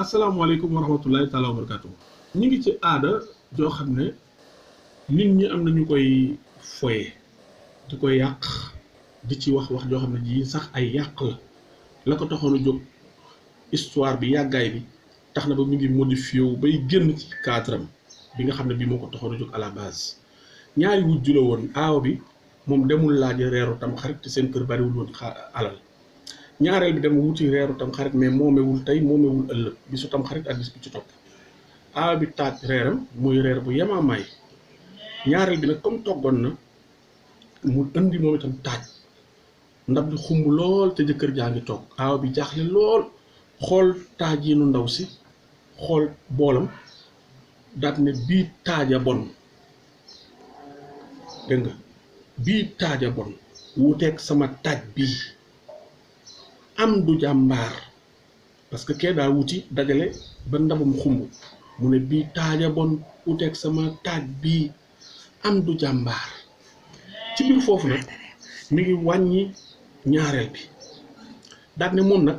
asalaamaaleykum wa rahmatullahi taala wa barakaatu. ñu ngi ci aada joo xam ne nit ñi am na ñu koy foye di koy yàq di ci wax joo xam ne ji sax ay yàq la ko taxoon a jóg histoire bi yàggaay bi tax na ba mu ngi modifié wu bay génn ci cadre am bi nga xam ne bii moo ko taxoon a jóg à la base. ñaari wujju la woon aaw bi moom demul laaj reeru tam xarit te seen kër bariwul woon alal. ñaareel bi dem wuti reeru tam xarit mais moomewul tey moomewul ëllëg bisu tam xarit ak bis bi ci topp aaw bi taaj reeram muy reer bu yemaamaay ñaareel bi nag comme toggoon na mu indi moom itam taaj ndab li xumb lool te jëkkër jaa ngi toog aaw bi jaaxle lool xool taaj yi nu ndaw si xool boolam daat ne bii taaja bon dégg nga bii taaja bon wuuteeg sama taaj bii am du jàmbaar parce que kee daa wuti dajale ba ndabum xumb mu ne bii taaja bon wuteeg sama taaj bii am du jàmbaar ci biir foofu nag mi ngi wàññi ñaareel bi daat ne moom nag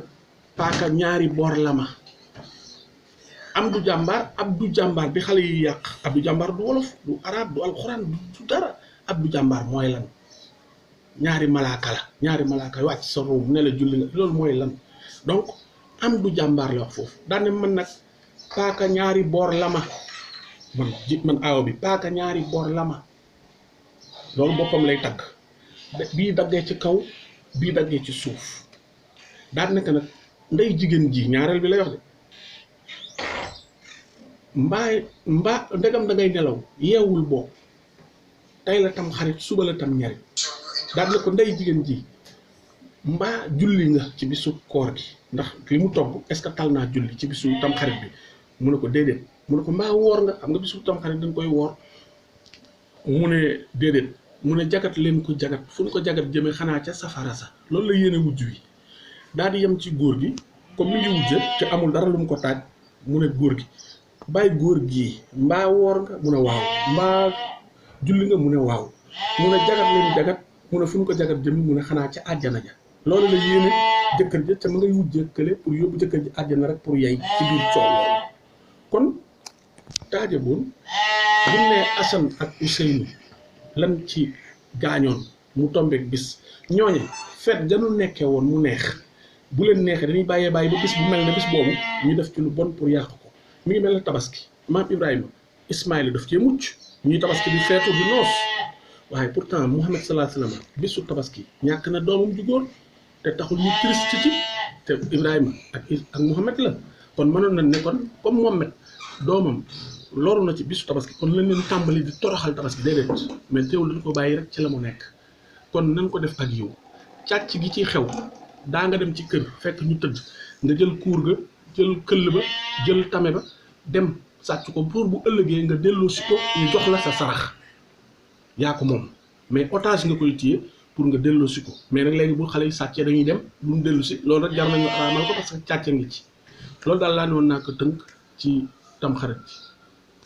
paaka ñaari boor la ma am du jàmbaar ab du jàmbaar bi xale yi yàq ab du jàmbaar du wolof du arab du alxuraan du dara ab du jàmbaar mooy lan ñaari malaaka la ñaari malaaka wàcc sa room ne la julli nga loolu mooy lan donc am du jàmbaar la wax foofu daane man nag paaka ñaari boor la ma man aaw bi paaka ñaari boor la ma loolu boppam lay tagg bii daggee ci kaw bii daggee ci suuf daan nekk nag ndey jigéen ji ñaareel bi lay wax de mbaa ndegam da ngay nelaw yeewul boo tey la tam xarit suba la tam ñarit daal ne ko ndey jigéen ji mbaa julli nga ci bisu koor gi ndax li mu togg est-ce que tal naa julli ci bisu tam xarit bi mu ne ko déedéet mu ne ko mbaa woor nga xam nga bisu tam xarit dañ koy woor mu ne déedéet mu ne jagat leen ko jagat fu ñu ko jagat jëmee xanaa ca safara sa loolu la yéene wujj wi daal di yem ci góor gi comme mi ngi wujje te amul dara lu mu ko taaj mu ne góor gi bàyyi góor gi mbaa woor nga mu ne waaw mbaa julli nga mu ne waaw mu ne jagat leen jagat mu ne fu ñu ko jagat jëm mu ne xanaa ca àjjana ja loolu la yéene jëkkër ja te ma ngay wujjee kële pour yóbbu jëkkër ji àjjana rek pour yey ci biir coow loolu kon taaja boon bu ne Assane ak Ousseynou lan ci gaañoon mu tombeek bis ñooñe feet ganu nekkee woon mu neex bu leen neexee dañuy bàyyi ba bis bu mel ne bis boobu ñu def ci lu bon pour yàq ko mi ngi mel ne tabaski maam Ibrahima Ismaïla daf cee mucc ñuy tabaski di feetu di noos waaye pourtant Muhammad sallallahu alayhi wa sallam bisu tabaski ñàkk na doomam ju góor te taxul ñu triste ci te Ibrahima ak Muhammad la kon mënoon na ne kon comme Muhammad doomam loru na ci bisu tabaski kon lañ leen tàmbali di toroxal tabaski déedéet mais teewul dañ ko bàyyi rek ci la mu nekk kon nañ ko def ak yiw càcc gi ciy xew daa nga dem ci kër fekk ñu tëdd nga jël kuur ga jël këll ba jël tame ba dem sàcc ko pour bu ëllëgee nga delloo si ko ñu jox la sa sarax yaa ko moom mais otage nga koy téye pour nga delloo si ko mais nag léegi bu xale yi sàccee dañuy dem lu mu dellu si loolu rek jar nañu araamal ko parce que càcce ngi ci loolu daal laa ne woon naa ko tënk ci tam xarit